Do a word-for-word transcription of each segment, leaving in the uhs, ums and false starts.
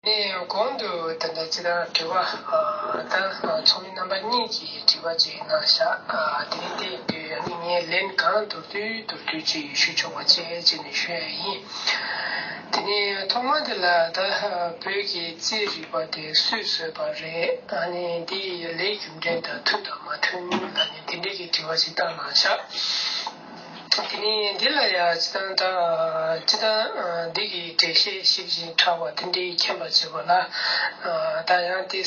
ནས་གོང་དུ་ད་ལྟ་ཅི་ལྟར་དྲི་བ་ཨ་ད་ཚོགས་མི་རྣམ་པ་གཉིས་ཀྱིས་དྲི་བ་ཅིག་གནང་ཤག་ཨ་དེ་རིང་དེ་ཡིན་དུས་ཡང་ནི་ངས་ལན་གང་མདོར་བསྡུས་མདོར་བསྡུས་ཅིག་ཞུ་ཆོག་པ་བྱས་བྱས་ནས་ཞུ་ཡ་ཡིན། དེ་ནས་ཐོག་མ་དེ་ལ་ད་བོད་ཀྱི་རྩིས་རིག་པ་དེ་སུས་བཟོས་པ་རེད། ཨ་ནི་འདི་ཡི་ལས་རྒྱུ་འབྲས་དང་མཐུན་དང་མ་མཐུན་ལ་ནི་དེ་འདྲས་ཀྱི་དྲི་བ་ཅིག་བཏང་གནང་ཤག་དེ་ནས་འདི་ལ་ཡང་སྤྱི་བཏང་ད་སྤྱི་བཏང་འདི་གི་འགྲེལ་བཤད་ཞིབ་ཅིང་ཕྲ་བ་དེ་འདྲའི་མཁྱེན་པ་བྱེད་པ་ལ་ད་ཡང་དེ་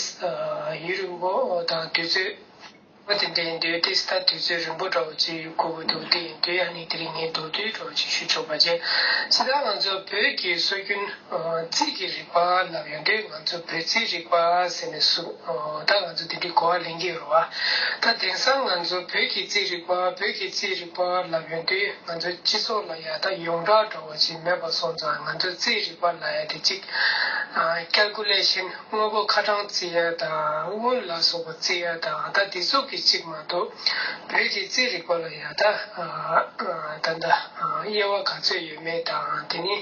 ཡུན་རིང་པོ་དང་དུས་ཚོད་དེ་འདྲ་ཡིན་དུས་དེ་ད་དུས་ཚོད་རིང་པོ་འདྲ་བོ་ཅིག་དགོས་ཀྱི་འདུག་དེ་ཡིན་དུས་ཡང་ནི་དེ་རིང་ངས་མདོར་བསྡུས་འདྲ་བོ་ཅིག་ཞུ་ཆོག་པ་བྱས། སྤྱི་བཏང་ང་ཚོ་བོད་ཀྱི་སྲོལ་རྒྱུན་རྩིས་ཀྱི་རིག་པ་ལབ་ཡོང་དུས་ང་ཚོ་བོད་རྩིས་རིག་པ་ཟེར་ནས་སུ་ད་ང་ཚོ་དེ་འདྲའི་གོ་བ་ལེན་གྱི་ཡོད་རེད་བ། ད་དེང་སང་ང་ཚོ་བོད་ཀྱི་རྩིས་རིག་པ་བོད་ཀྱི་རྩིས་རིག་པ་ལབ་ཡོང་དུས་ང་ཚོ་སྤྱི་ཚོགས་ལ་ཡ་ད་ཡོངས་གྲགས་འདྲ་བོ་ཅིག་མེད་པ་སོང་ཙང་ང་ཚོ་རྩིས་རིག་པ་ལབ་ཡ་དེ་གཅིག་ཀལ་ཀུ་ལེ་ཤན་དངོས་པོ་ཁ་གྲངས་རྩིས་ཡ་དང་དངུལ་ལ་སོགས་པ་རྩིས་ཡ་དང་ད་དེ་ཚོ་གི་གཅིག་མ་གཏོགས་བོད་ཀྱི་རྩིས་རིག་པ་ལ་ཡ་ད་ད་ད་དབྱེ་བ་ག་ཚོད་ཡོད་མེད་དང་དེ་ནི་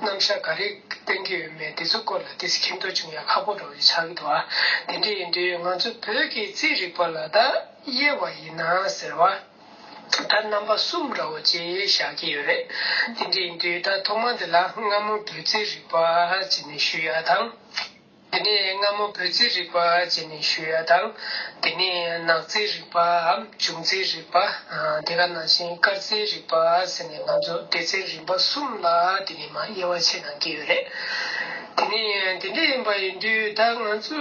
རྣམ་གཞག་ག་རེ་བསྟན་གྱི་ཡོད་མེད་དེ་ཚོ་སྐོར་ལ་ཏོག་ཙམ་མཁྱེན་རྟོགས་བྱུང་ཡ་ཁག་པོ་འདྲ་བོ་ཞིག་ཆགས་ཀྱི་འདུག་ཨ། དེ་འདྲ་ཡིན་དུས་ང་ཚོ་བོད་ཀྱི་རྩིས་རིག་པ་ལ་ད་དབྱེ་བ་ཡིན་ན་ཟེར་བ། ད་རྣམ་པ་གསུམ་འདྲ་བོ་ཅིག་བཞག་གི་ཡོད་རེད། དེ་འདྲ་ཡིན་དུས་ད་ཐོག་མ་འདི་ལ་སྔ་མོ་བོད་རྩིས་རིག་པ་ཅེས་ནས་ཞུ་ཡ་དང་། དེ་ནས་སྔ་མོ་བོད་རྩིས་རིག་པ་ཅེས་ནས་ཞུ་ཡ་དང་། དེ་ནས་ནག་རྩིས་རིག་པའམ་འབྱུང་རྩིས་རིག་པ། དེ་ག་ནང་བཞིན་སྐར་རྩིས་རིག་པ་ཟེར་ནས་ང་ཚོ་སྡེ་ཚན་རིམ་པ་གསུམ་ལ་དེ་ནས་མ་དབྱེ་བ་ཕྱེ་གནང་གི་ཡོད་རེད། དེ་ནས་དེ་འདྲ་ཡིན་པ་ཡིན་དུས་ད་ང་ཚོ་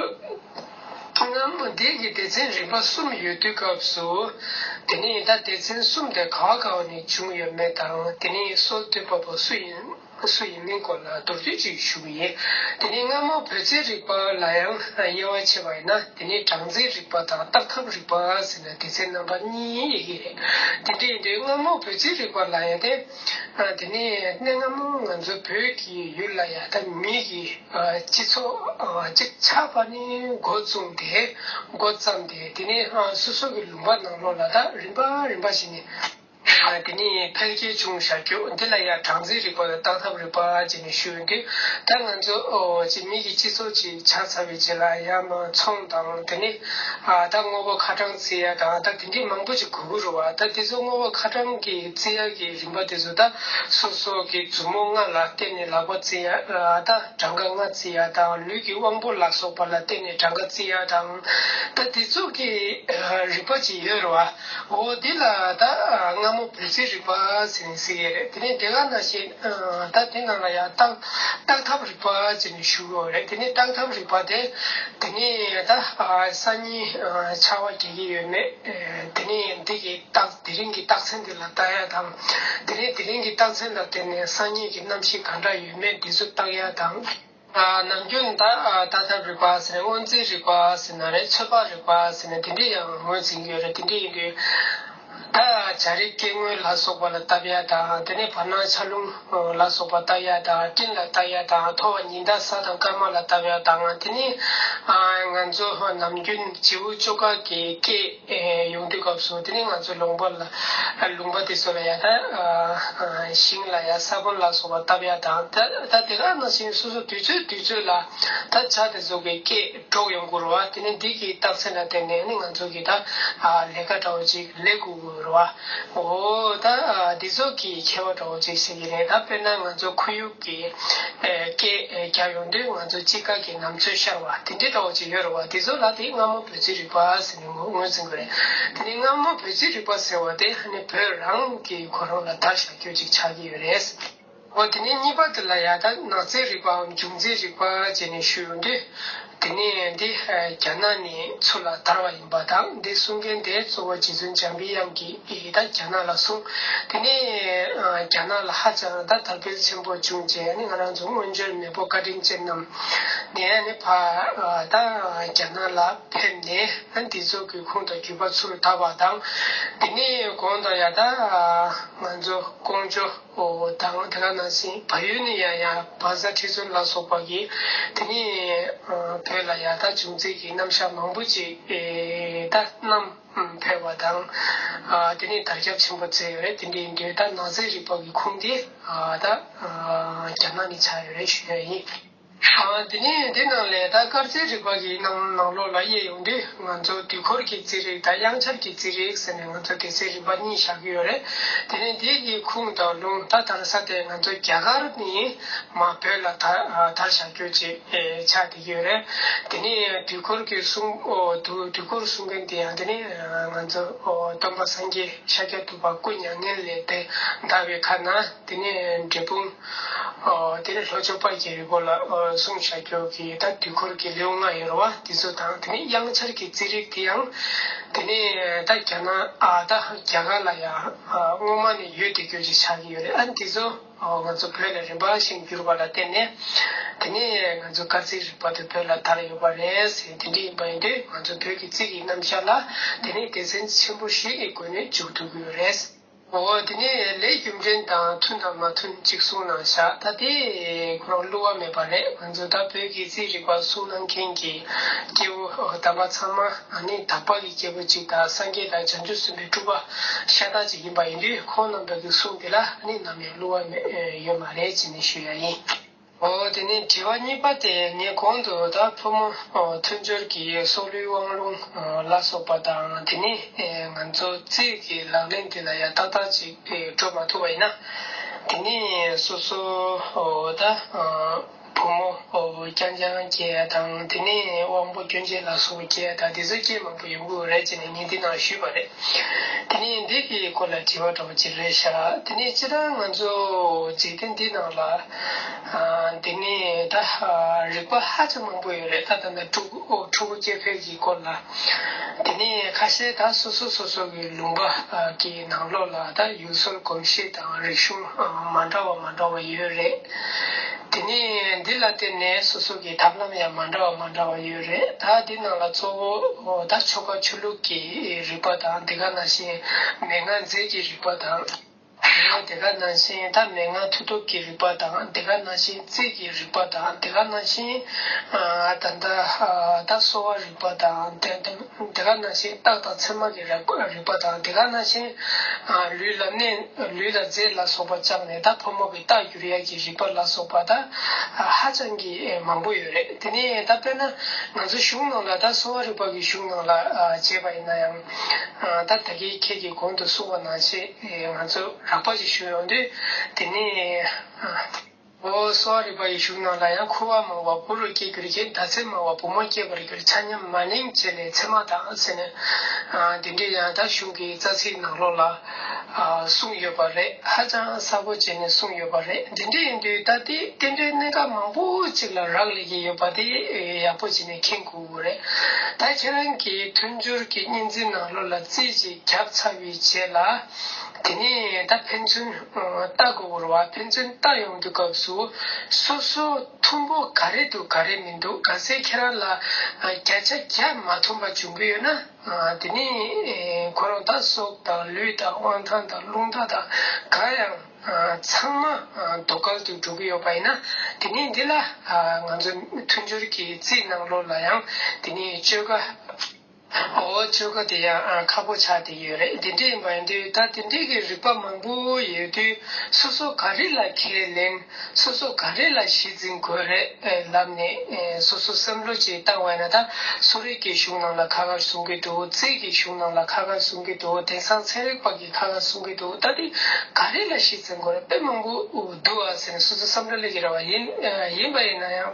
སྔ་མོ་འདི་གི་སྡེ་ཚན་རིམ་པ་གསུམ་ཡོད་དུས་སྐབས་སུ། དེ་ནས་ད་སྡེ་ཚན་གསུམ་དེ་ག་བ་ག་བ་ནས་བྱུང་ཡོད་མེད་དང་དེ་ནས་སྲོལ་གཏོད་པ་པོ་སུ་ཡིན། སུ་ཡིན་མིན་སྐོར་ལ་མདོར་བསྡུས་ཅིག་ཞུ་གི་ཡིན། དེ་ནས་སྔ་མོ་བོད་རྩིས་རིག་པ་ལ་ཡང་དབྱེ་བ་ཕྱེ་བ་ཡིན་ན་དེ་ནས་གྲངས་འཛིན་རིག་པ་དང་བརྟག་ཐབས་རིག་པ་ཟེར་ནས་སྡེ་ཚན་རྣམ་པ་གཉིས་དབྱེ་གི་རེད། དེ་འདྲ་ཡིན་དུས་སྔ་མོ་བོད་རྩིས་རིག་པ་ལ་ཡང་དེ་དེ་ནས་གནའ་སྔ་མོ་ང་ཚོ་བོད་ཀྱི་ཡུལ་ལ་ཡང་ད་མི་གི་སྤྱི་ཚོགས་གཅིག་ཆགས་པ་ནས་འགོ་བཙུགས་ཏེ་འགོ་བརྩམས་ཏེ་དེ་ནས་སོ་སོ་གི་ལུང་པ་ནང་ལོགས་ལ་ད་རིམ་པ་རིམ་པ་བཞིན་ནས། དེ་ནས་འཕེལ་རྒྱས་བྱུང་བཞག་རྒྱུ་འདི་ལ་ཡང་གྲངས་འཛིན་རིག་པ་དང་བརྟག་ཐབས་རིག་པ་བྱས་ནས་ཞུ་ཡོང་དུས་ད་ང་ཚོ་ཅིག་མི་གི་སྤྱི་ཚོགས་ཅིག་ཆགས་ཚར་བའི་རྗེས་ལ་ཡང་མ་ཚོང་དང་དེ་ནས་ད་དངོས་པོ་ཁ་གྲངས་རྩིས་ཡ་དང་ད་དེ་འདྲའི་མང་པོ་ཅིག་དགོས་ཀྱི་རེད་བ། ད་དེ་ཚོ་དངོས་པོ་ཁ་གྲངས་ཀྱི་རྩིས་ཡ་གི་རིམ་པ་དེ་ཚོ་ད་སོ་སོ་གི་མཛུབ་མོ་ལྔ་ལ་བརྟེན་ནས་ལག་པ་རྩིས་ཡ་ད་གྲངས་ཀ་ལྔ་རྩིས་ཡ་དང་ལུས་ཀྱི་དབང་པོ་ལ་སོགས་པ་ལ་བརྟེན་ནས་གྲངས་ཀ་རྩིས་ཡ་དང་ད་དེ་ཚོ་གི་རིག་པ་ཅིག་ཡོད་རེད་བ། འོ་འདི་ལ་ད་སྔ་མོ་བོད་རྩིས་རིག་པ་ཟེར་ནས་ཟེར་གྱི་རེད། དེ་ནས་དེ་ག་ནང་བཞིན་ད་དེ་ནང་ལ་ཡང་བརྟག་བརྟག་ཐབས་རིག་པ་ཟེར་ནས་ཞུ་གི་ཡོད་རེད། དེ་ནས་བརྟག་ཐབས་རིག་པ་དེ་དེ་ནས་ད་སང་ཉིན་ཆར་པ་རྒྱག་གི་ཡོད་མེད། དེ་ནས་འདི་གི་རྟགས་དེ་རིང་གི་རྟགས་མཚན་དེ་ལ་བལྟ་ཡ་དང་། དེ་ནས་དེ་རིང་གི་རྟགས་མཚན་ལ་བརྟེན་ནས་སང་ཉིན་གྱི་གནམ་གཤིས་ག་འདྲ་ཡོད་མེད་འདི་ཚོ་བརྟག་ཡ་དང་། ནམ་རྒྱུན་ད་ལྟ་ཐབས་རིག་པ་ཟེར་ནས་སྔོ་རྩིས་རིག་པ་ཟེར་ན་རེད། ཚོད་དཔག་རིག་པ་ཟེར་ནས་དེ་འདྲས་ཡང་ངོས་འཛིན་གྱི་ཡོད་རེད། དེ་འདྲས་ཡིན་དུས་ད་བྱ་རིགས་སྐྱེ་དངོས་ལ་སོགས་པ་ལ་བལྟ་ཡ་དང་དེ་ནས་བར་སྣང་ཆ་རླུང་ལ་སོགས་པ་བལྟ་ཡ་དང་སྤྲིན་ལ་བལྟ་ཡ་དང་མཐོ་བ་ཉི་ཟླ་གཟའ་དང་སྐར་མ་ལ་བལྟ་ཡ་དང་དེ་ནས་ང་ཚོ་ནམ་རྒྱུན་བྱེའུ་ཅོ་ག་གི་སྐད་ཡོང་དུས་སྐབས་སུ་དེ་ནས་ང་ཚོ་ལུང་པ་ལ་ལུང་པ་དེ་ཚོ་ལ་ཡ་ད་ཞིང་ལ་ཡ་ས་བོན་ལ་སོགས་པ་བཏབ་ཡ་དང་ད་ད་དེ་ག་ནང་བཞིན་སོ་སོ་དུས་ཚོད་དུས་ཚོད་ལ་ད་བྱ་དེ་ཚོ་གི་སྐད་སྒྲོག་ཡོང་གི་རེད་བ། དེ་ནས་འདི་གི་རྟགས་མཚན་ལ་བརྟེན་ནས་ནི་ང་ཚོ་གི་ད་ལས་ཀ་འདྲ་བོ་ཅིག་ལས་དགོས་ཀྱི་རེད་བ། འོ་ད་འདི་ཚོ་གི་ཁྱད་པར་འདྲ་བོ་ཅིག་ཤེས་ཀྱི་རེད། ད་དཔེར་ན་ང་ཚོ་ཁོར་ཡུག་གི་སྐད་རྒྱག་ཡོང་དུས་ང་ཚོ་དཔྱིད་ཀ་གི་ནམ་ཚོད་ཤར་བ་དེ་འདྲའི་འདྲ་བོ་ཅིག་ཡོད་རེད་བ། དེ་ཚོ་ལ་དེ་སྔ་མོ་བོད་རྩིས་རིག་པ་ཟེར་ནས་ངོས་ངོས་འཛིན་དགོས་རེད། དེ་ནས་སྔ་མོ་བོད་རྩིས་རིག་པ་ཟེར་བ་དེ་ཨ་ནི་བོད་རང་གི་ཁོ་རང་ལ་དར་བཞག་རྒྱུ་ཅིག་ཆགས་ཀྱི་ཡོད་རེད། འོ་དེ་ནས་གཉིས་པ་དེ་ལ་ཡ་ད་ནག་རྩིས་རིག་པའམ་འབྱུང་རྩིས་རིག་པ་བྱས་ནས་ཞུ་ཡོང་དུས། དེ་ནས་འདི་རྒྱ་ནག་ནས་ཚུར་ལ་དར་བ་ཡིན་པ་དང་འདི་གསུང་མཁན་དེ་གཙོ་བོ་རྗེ་བཙུན་འཇམ་པའི་དབྱངས་ཀྱིས་ད་རྒྱ་ནག་ལ་གསུངས། དེ་ནས་རྒྱ་ནག་ལ་ཧ་ཅང་ད་དར་སྤེལ་ཆེན་པོ་བྱུང་རྗེས་ནི་ང་རང་ཚོ་སྔོན་བྱོན་མེས་པོ་བཀའ་དྲིན་ཅན་རྣམས་ནས་ནི་ཕ་ད་རྒྱ་ནག་ལ་ཕེབས་ནས་འདི་ཚོ་གི་ཁུངས་དང་བརྒྱུད་པ་ཚུར་དར་བ་དང་། དེ་ནས་གོང་དུ་ཡ་ད་ང་ཚོ་ཀོང་ཇོ། ཨོ་དང་དེ་ག་ནང་བཞིན་བལ་ཡུལ་ནས་ཡང་ཡང་བང་ཟ་ཁྲི་བཙུན་ལ་སོགས་པ་གིས་དེ་ནས་བོད་ལ་ཡང་ད་འབྱུང་རྩིས་ཀྱི་རྣམ་གཞག་མང་པོ་ཅིག་ད་བསྣམས་ཕེབས་པ་དང་དེ་ནས་དར་ཁྱབ་ཆེན་པོ་བྱས་ཡོད་རེད། དེ་འདྲའི་འདོད་ད་ནག་རྩིས་རིག་པ་གི་ཁུངས་དེ་ད་རྒྱ་ནག་ནས་ཆགས་ཡོད་རེད་ཞུ་ཡ་ཡིན། ཨ། དེ་ནས་འདི་ནང་ལས་ད་དཀར་རྩིའི་རིག་པ་གི་ནང་ནང་ལོགས་ལ་དབྱེ་ཡོང་དུས། ང་ཚོ་དུས་འཁོར་གྱི་རྩིས་རིག་དང་དབྱངས་འཆར་གྱི་རྩིས་རིག་ཟེར་ནས་ང་ཚོ་སྡེ་ཚན་རིམ་པ་གཉིས་བཞག་གི་ཡོད་རེད། དེ་ནས་འདི་གི་ཁུངས་དང་ལུང་ད་དར་ས་དེ་ང་ཚོ་རྒྱ་གར་ནས་མར་བོད་ལ་དར་དར་བཞག་རྒྱུ་ཅིག་ཆགས་བསྡད་ཀྱི་ཡོད་རེད། དེ་ནས་དུས་འཁོར་གྱི་གསུང་ཨོ་དུ་དུས་འཁོར་གསུང་མཁན་དེ་ཡང་དེ་ནས་ང་ཚོ་ཨོ་སྟོན་པ་སངས་རྒྱས་ཤཱཀྱ་ཐུབ་པ་སྐུ་མྱ་ངན་ལས་འདས་འདའ་བའི་ཁ་ན། དེ་ནས་འབྲས་སྤུངས། ཨོ། དེ་ནས་ལྷོ་ཕྱོགས་དཔལ་གྱི་རི་བོ་ལ་ཨོ་གསུངས་བཞག་རྒྱུ་གི་ད་དུས་འཁོར་གྱི་ལེའུ་ལྔ་ཡོད་རེད་བ། དེ་ཚོ་དང་དེ་ནས་དབྱངས་འཆར་གྱི་རྩིས་རིག་དེ་ཡང་དེ་ནས་ད་རྒྱ་ནག་ཨ་ད་རྒྱ་གར་ལ་ཡང་ཨ་སྔོན་མ་ནས་ཡོད་བསྡད་རྒྱུ་ཅིག་ཆགས་ཀྱི་ཡོད་རེད། ཨ་ནི་དེ་ཚོ་ཨོ་ང་ཚོ་བོད་ལ་རིམ་པ་བཞིན་བསྒྱུར་བ་ལ་བརྟེན་ནས། དེ་ནས་ང་ཚོ་སྐར་རྩིས་རིག་པ་དེ་བོད་ལ་དར་ཡོད་པ་རེད་ཟེར། དེ་འདྲ་ཡིན་པ་ཡིན་དུས་ང་ཚོ་བོད་ཀྱི་རྩིས་ཀྱི་རྣམ་གཞག་ལ་དེ་ནས་སྡེ་ཚན་ཆེན་པོ་བཞི་གི་སྒོ་ནས་འཇུག་ཐུབ་ཀྱི་ཡོད་རེད། འོ། དེ་ནས་ལས་རྒྱུ་འབྲས་དང་མཐུན་དང་མ་མཐུན་གཅིག་གསུངས་གནང་བཞག་ད་དེ་ཁོ་རང་བསླུ་བ་མེད་པ་རེད། ང་ཚོ་ད་བོད་ཀྱི་རྩིས་རིག་པ་གསུང་གནང་མཁན་གྱི་སྐྱེ་བོ་དམ་པ་ཚང་མ་ཨ་ནི་དག་པ་གི་སྐྱེ་བོ་གཅིག་དང་སངས་རྒྱས་དང་བྱང་ཆུབ་སེམས་དཔའི་སྤྲུལ་པ་ཤ་སྟག་ཅིག་ཡིན་པ་ཡིན་དུས། ཁོང་རྣམ་པ་གི་གསུང་དེ་ལ་ཨ་ནི་ནམ་ཡང་བསླུ་བ་མེད་ཡོད་མ་རེད་ཅེས་ནས་ཞུ་ཡ་ཡིན། འོ། དེ་ནས་དྲི་བ་གཉིས་པ་དེ་ངས་གོང་དུ་ད་ཕོ་མོ་ཨོ་མཐུན་སྦྱོར་གྱི་སྲོག་བླུའི་དབང་ལུང་ཨོ་ལ་སོགས་པ་དང་། དེ་ནས་ཨེ་ང་ཚོ་རྩིས་ཀྱི་ལག་ལེན་དེ་ལ་ཡང་ཏག་ཏག་ཅིག་ཨེ་འགྲོ་མ་ཐུབ་པ་ཡིན་ན། དེ་ནས་སོ་སོ་ཨོ་ད་ཨ་བུ་མོ་ཨོ་རྐྱང་རྐྱང་སྐྱེ་ཡ་དང་། དེ་ནས་དབང་པོ་སྐྱོན་ཅན་ལ་སོགས་པ་སྐྱེ་ཡ་དང་། དེ་ཚོ་སྐྱེ་མང་པོ་ཡོང་གི་ཡོད་རེད་ཅེས་ནས་ངས་འདི་ནང་ཞུས་པ་རེད། དེ་ནས་འདི་གི་སྐོར་ལ་དྲི་བ་འདྲ་བོ་ཅིག་རེད་ཤག་དེ་ནས་སྤྱིར་བཏང་ང་ཚོ་འཇིག་རྟེན་འདི་ནང་ལ་ཨ་འདི་ནས་ད་ཨ་རིག་པ་ཧ་ཅང་མང་པོ་ཡོད་རེད། ད་ད་ལྟ་ཕྲུ་གུ་ཨོ་ཕྲུ་གུ་སྐྱེ་འཕེལ་གྱི་སྐོར་ལ། དེ་ནས་ཁ་ཤས་ད་སོ་སོ་སོ་སོ་གི་ལུང་པ་ཨ་གི་ནང་ལོགས་ལ་ད་ཡུལ་སྲོལ་གོམས་གཤིས་དང་རིག་གཞུང་ཨ་མ་འདྲ་བ་མ་འདྲ་བ་ཡོད་རེད། དེ་ནས་འདི་ལ་བརྟེན་ནས་སོ་སོ་གི་ཐབས་ལམ་ཡང་མ་འདྲ་བ་མ་འདྲ་བ་ཡོད་རེད། ད་འདི་ནང་ལ་གཙོ་བོ་ད་ཆོ་ག་ཆོས་ལུགས་ཀྱི་རིག་པ་དང་། དེ་ག་ནང་བཞིན་མན་ངག་རྫས་ཀྱི་རིག་པ་དང་། དེ་ག་ནང་བཞིན་ད་མན་ངག་མཐུ་སྟོབས་ཀྱི་རིག་པ་དང་། དེ་ག་ནང་བཞིན་རྩིས་ཀྱི་རིག་པ་དང་། དེ་ག་ནང་བཞིན་ཨ་ད་ད་ཨ་ད་གསོ་བ་རིག་པ་དང་། དེ་དེ་དེ་ག་ནང་བཞིན་རྟགས་དང་མཚན་མ་གི་རིག་པ་རིག་པ་དང་། དེ་ག་ནང་བཞིན་ཨ་ལུས་ལ་གནས། ལུས་ལ་རྫས་ལ་སོགས་པ་བཅངས་ནས་ད་ཕོ་མོ་གི་རྟགས་བསྒྱུར་ཡ་གི་རིག་པ་ལ་སོགས་པ་ད་ཨ་ཧ་ཅང་གི་མང་པོ་ཡོད་རེད། དེ་ནས་ད་དཔེར་ན་ང་ཚོ་གཞུང་ནང་ལ་ད་གསོ་བ་རིག་པ་གི་གཞུང་ནང་ལ་ཨ་བྱས་པ་ཡིན་ན་ཡང་ཨ་ད་ད་གིན་ཁྱེད་ཀྱིས་གོང་དུ་གསུངས་པ་ནང་བཞིན་ང་ཚོ་རགས་པ་ཅིག་ཞུ་ཡོང་དུས། དེ་ནས་ཨ། འོ། གསོ་བ་རིག་པ་ཡི་གཞུང་ནང་ལ་ཡང་ཁུ་བ་མང་བ་བུ་རུ་སྐྱེ་འགྱུར་གྱི། ཟླ་ཚེས་མང་བ་བུ་མོ་སྐྱེ་བར་འགྱུར། ཆ་མཉམ་མ་ནིང་བྱས་ནས་མཚེ་མ་དང་ཟེར་ནས། ཨ་འདི་འདྲའི་ཡང་ད་གཞུང་གི་རྩ་ཚིག་ནང་ལོགས་ལ་ཨ་གསུངས་ཡོད་པ་རེད། ཧ་ཅང་གསལ་པོ་བྱས་ནས་གསུངས་ཡོད་པ་རེད། འདི་འདྲ་ཡིན་དུས་ད་ལྟའི་རྟེན་འབྲེལ་གནད་འགག་མང་པོ་ཅིག་ལ་རག་ལས་ཀྱི་ཡོད་པ་དེ་ཡག་པོ་བྱས་ནས་མཁྱེན་དགོས་ཀྱི་རེད། ད་ཁྱེད་རང་གིས་མཐུན་སྦྱོར་གྱི་གཉིས་འཛིན་ནང་ལོགས་ལ་རྩིས་ཅིག་བརྒྱབ་ཚར་བའི་རྗེས་ལ། དེ་ནས་ད་ཕན་ཚུན་ལྟ་དགོས་རེད་བ། ཕན་ཚུན་ལྟ་ཡོང་དུས་སྐབས་སུ་སོ་སོ་མཐུན་པོ་ག་རེ་འདུག་ག་རེ་མི་འདུག་གལ་སྲིད་ཁྱེད་རང་ལ་བརྒྱ་ཆ་བརྒྱ་མ་མཐུན་པ་བྱུང་གི་ཡོད་ན། དེ་ནས་ཁོ་རང་ད་སྲོག་དང་ལུས་དང་དབང་ཐང་དང་རླུང་རྟ་དང་གང་ཡང་ཚང་མ་རྡོག་གལ་དུ་འགྲོ་གི་ཡོད་པ་ཡིན་ན། དེ་ནས་འདི་ལ་ང་ཚོ་མཐུན་སྦྱོར་གྱི་རྩིས་ནང་ལོགས་ལ་ཡང་དེ་ནས་བཅོས་ཁ། འོ། བཅོས་ཁ་དེ་ཡང་ཨ་ཁག་པོ་ཆགས་བསྡད་ཡོད་རེད། དེ་འདྲ་ཡིན་པ་ཡིན་དུས་ད་དེ་འདྲའི་གི་རིགས་པ་མང་པོ་ཡོད་དུས། སོ་སོ་ག་རེ་ལ་ཁས་ལེན། སོ་སོ་ག་རེ་ལ་གཞི་འཛིན་དགོས་རེད་ལབ་ནས་སོ་སོ་བསམ་བློ་ཅིག་བཏང་བ་ཡིན་ན། ད་གསོ་རིག་གི་གཞུང་ནང་ལ་ཁ་ཁ་གསུང་གི་འདུག་རྩིས་ཀྱི་གཞུང་ནང་ལ་ཁ་ཁ་གསུང་གི་འདུག་དེང་སང་ཚན་རིག་པ་གིས་ཁ་ཁ་གསུང་གི་འདུག་ད་དེ་ག་རེ་ལ་གཞི་འཛིན་དགོས་རེད། དཔེ་མང་པོ་འདུག་ཨ་ཟེར་ནས་སོ་སོ་བསམ་བློ་སླེབས་ཀྱི་རེད་བ། ཡིན་ཡིན་པ་ཡིན་ན་ཡང་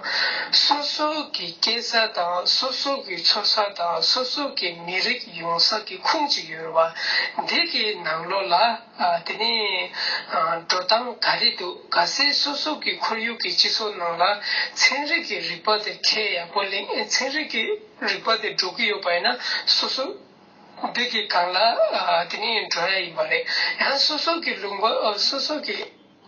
སོ་སོ་གི་སྐྱེས་ས་དང་སོ་སོ་གི་འཚོ་ས་དང་སོ་སོ་གི་མི་རིགས་ཡོང་ས་གི་ཁུངས་གཅིག་ཡོད་རེད་བ། འདི་གི་ནང་ལོགས་ལ་ཨ་དེ་ནས་ཨ་འགྲོ་སྟངས་ག་རེ་འདུག་གལ་སྲིད་སོ་སོ་གི་ཁོར་ཡུག་གི་སྤྱི་ཚོགས་ནང་ལ་ཚན་རིག་གི་རིག་པ་དེ་ཁས་ཡག་པོ་ལེན། ཚན་རིག་གི་རིག་པ་དེ་འགྲོ་གི་ཡོད་པ་ཡིན་ན་སོ་སོ་འདི་གི་སྒང་ལ་ཨ་དེ་ནས་འགྲོ་ཡ་ཡིན་པ་རེད། ཡང་སོ་སོ་གི་ལུང་པ་ཨ་སོ་སོ་གི་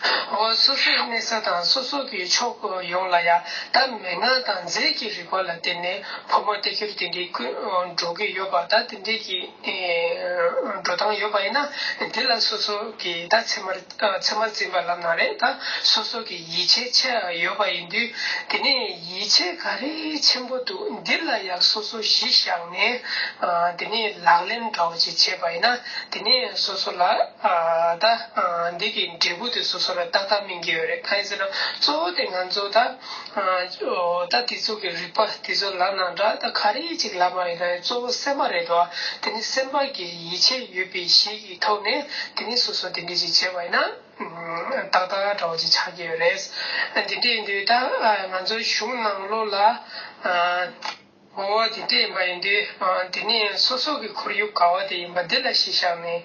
འོ། སོ་སོའི་གནས་ས་དང་སོ་སོ་གི་ཕྱོགས་ཡོངས་ལ་ཡ་ད་མན་ངག་དང་རྫས་ཀྱི་རིག་པ་ལ་བརྟེན་ནས་ཕོ་མོ་སྟེ་ཁྱེར་དེ་འདྲའི་ཀུན་འགྲོ་གི་ཡོད་པ། ད་དེ་འདྲའི་གི་འགྲོ་སྟངས་ཡོད་པ་ཡིན་ན། འདི་ལ་སོ་སོ་གི་ད་ཚད་མར་ཚད་མར་འཛིན་པ་ལབ་ན་རེད། ད་སོ་སོ་གི་ཡིད་ཆེས་ཆེ་ཡོད་པ་ཡིན་དུས། དེ་ནས་ཡིད་ཆེས་ག་རེ་ཆེན་པོ་འདུག་འདི་ལ་ཡ་སོ་སོ་གཞི་བཞག་ནས། དེ་ནས་ལག་ལེན་འདྲ་བོ་ཅིག་བྱས་པ་ཡིན་ན། དེ་ནས་སོ་སོ་ལ་ཨ་ད་ཨ་འདི་གི་འབྲས་བུ་དེ་སོ་སོ། ལ་ཏག་ཏག་སྨིན་གྱི་ཡོད་རེད། གང་ཡིན་ཟེར་ན་གཙོ་བོ་དེ་ང་ཚོ་ད་ཨ་ད་དེ་ཚོ་གི་རིག་པ་དེ་ཚོ་ལབ་ན་འདྲ། ད་ག་རེ་ཅིག་ལབ་པ་ཡིན་ན་གཙོ་བོ་སེམས་པ་རེད་དོ། དེ་ནི་སེམས་པ་གི་ཡིད་ཆེས་ཡོད་པའི་གཞི་གི་ཐོག་ནས་དེ་ནི་སོ་སོ་དེ་འདྲ་ཅིག་བྱས་པ་ཡིན་ན་ཏག་ཏག་འདྲ་བོ་ཅིག་ཆགས་ཀྱི་ཡོད་རེད། དེ་འདྲ་ཡིན་དུས་ད་ང་ཚོའི་གཞུང་ནང་ལོགས་ལ། འོ་དེ་འདྲ་ཡིན་པ་ཡིན་དུས། ཨ་དེ་ནས་སོ་སོ་གི་ཁོར་ཡུག་ག་བ་དེ་ཡིན་པ་འདི་ལ་གཞི་བཞག་ནས།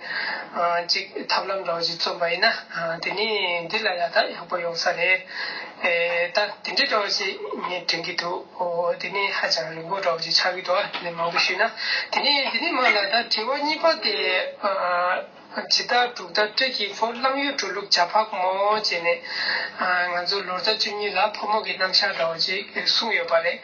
ཨ་ཅིག་ཐབས་ལམ་འདྲ་བོ་ཅིག་བརྩམས་པ་ཡིན་ན། ཨ་དེ་ནས་འདི་ལ་ཡ་ད་ཡག་པོ་ཡོང་ས་རེད། ཨེ་ད་དེ་འདྲ་འདྲ་བོ་ཅིག་ངས་དྲན་གྱི་འདུག་འོ་དེ་ནས་ཧ་ཅང་རིང་པོ་འདྲ་བོ་ཅིག་ཆགས་ཀྱི་འདུག་དེ་ནས་མང་པོ་ཞུས་ན། དེ་ནས་དེ་ནས་མ་ལ་ད་དྲི་བ་གཉིས་པ་དེ། ཨ་ཇི་ལྟར་འབྲུག་སྒྲ་སྤྲེལ་གྱི་ཕོ། བླམ་ཡུལ་འགྲོ་ལུགས་བྱ་ཕག་མོ་བྱས་ནས། ཨ་ང་ཚོ་ལོ་ཟླ་བཅུ་གཉིས་ལ་ཕོ་མོ་གི་རྣམ་གཞག་འདྲ་བོ་ཅིག་གསུངས་ཡོད་པ་རེད།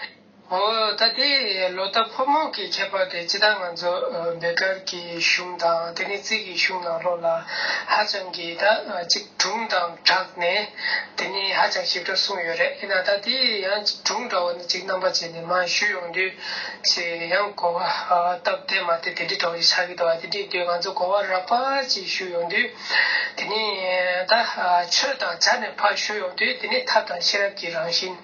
འོ་ད་དེ་ལོ་ཟླ་ཕོ་མོ་གི་ཁྱད་པར་དེ་ཇི་ལྟར་ང་ཚོ་ཨ་བེ་དཀར་གྱི་གཞུང་དང་དེ་ནས་རྩིས་ཀྱི་གཞུང་ནང་ལོགས་ལ་ཧ་ཅང་གི་ད་ཨ་ཅིག་སྒྲུང་དང་སྦྲགས་ནས་དེ་ནས་ཧ་ཅང་ཞིབ་ཕྲ་གསུངས་ཡོད་རེད། ཡིན་ན་ད་དེ་ཡང་སྒྲུང་འདྲ་བོ་ནི་ཅིག་རྣམ་པ་བྱས་ནས་མར་ཞུས་ཡོང་དུས་ཅིག་ཡང་གོ་བ་ཨ་སྟབས་བདེ་མ་བདེ་དེ་འདྲ་འདྲ་བོ་ཞིག་ཆགས་ཀྱི་འདུག་བ། དེ་འདྲ་ཡིན་དུས་ང་ཚོ་གོ་བ་རགས་པ་ཅིག་ཞུས་ཡོང་དུས། དེ་ནས་ད་ཆོས་དང་སྦྱར་ནས་ཕར་ཞུ་ཡོང་དུས། དེ་ནས་ཐབས་དང་ཤེས་རབ་ཀྱི་རང་བཞིན།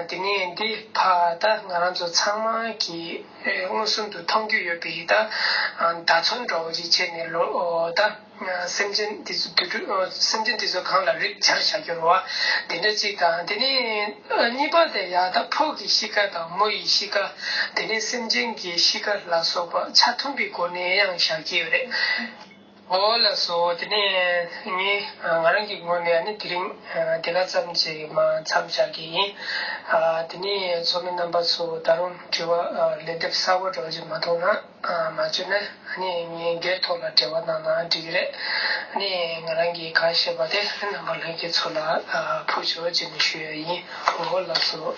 དེ་ནས་འདི་ཕར་ད་ང་རང་ཚོ་ཚང་མ་གིས་མངོན་སུམ་དུ་མཐོང་རྒྱུ་ཡོད་པའི་ད་བརྡ་མཚོན་འདྲ་བོ་ཅིག་བྱས་ནས་ལོ་ད་སེམས་ཅན་འདི་ཚོ་དུད་འགྲོ་སེམས་ཅན་འདི་ཚོ་གང་ལ་རིག་སྦྱར་བྱ་རྒྱུ་རེད་བ། དེ་འདྲ་ཅིག་དང་། དེ་ནས་གཉིས་པ་དེ་ཡང་ད་ཕོ་གི་གཤིས་ཀ་དང་མོ་ཡི་གཤིས་ཀ། དེ་ནས་སེམས་ཅན་གྱི་གཤིས་ཀ་ལ་སོགས་པ་ཆ་མཐུན་པའི་སྒོ་ནས་ཡང་བཞག་གི་ཡོད་རེད། འོ་ལགས་སོ། དེ་ནས་ངས་ང་རང་གི་ངོས་ནས་ནི་དེ་རིང་དེ་ག་ཙམ་ཅིག་མ་མཚམས་བཞག་གི་ཡིན། དེ་ནས་ཚོགས་མི་རྣམ་པ་ཚོ་ད་རུང་དྲི་བ་ལན་འདེབས་གསར་པ་འདྲ་བོ་ཅིག་མ་མཐོང་ན་མ་བརྗོད་ན་ནི་ངའི་འགའི་ཐོག་ལ་འབྲེལ་བ་གནང་ན་འགྲིག་གི་རེད། ནི་ང་རང་གིས་གང་ཤེས་པ་དེ་རྣམ་པ་ལྷན་རྒྱས་ཚོ་ལ་ཕུལ་ཆོག་ཅེས་ནས་ཞུ་ཡ་ཡིན། འོ་ལགས་སོ།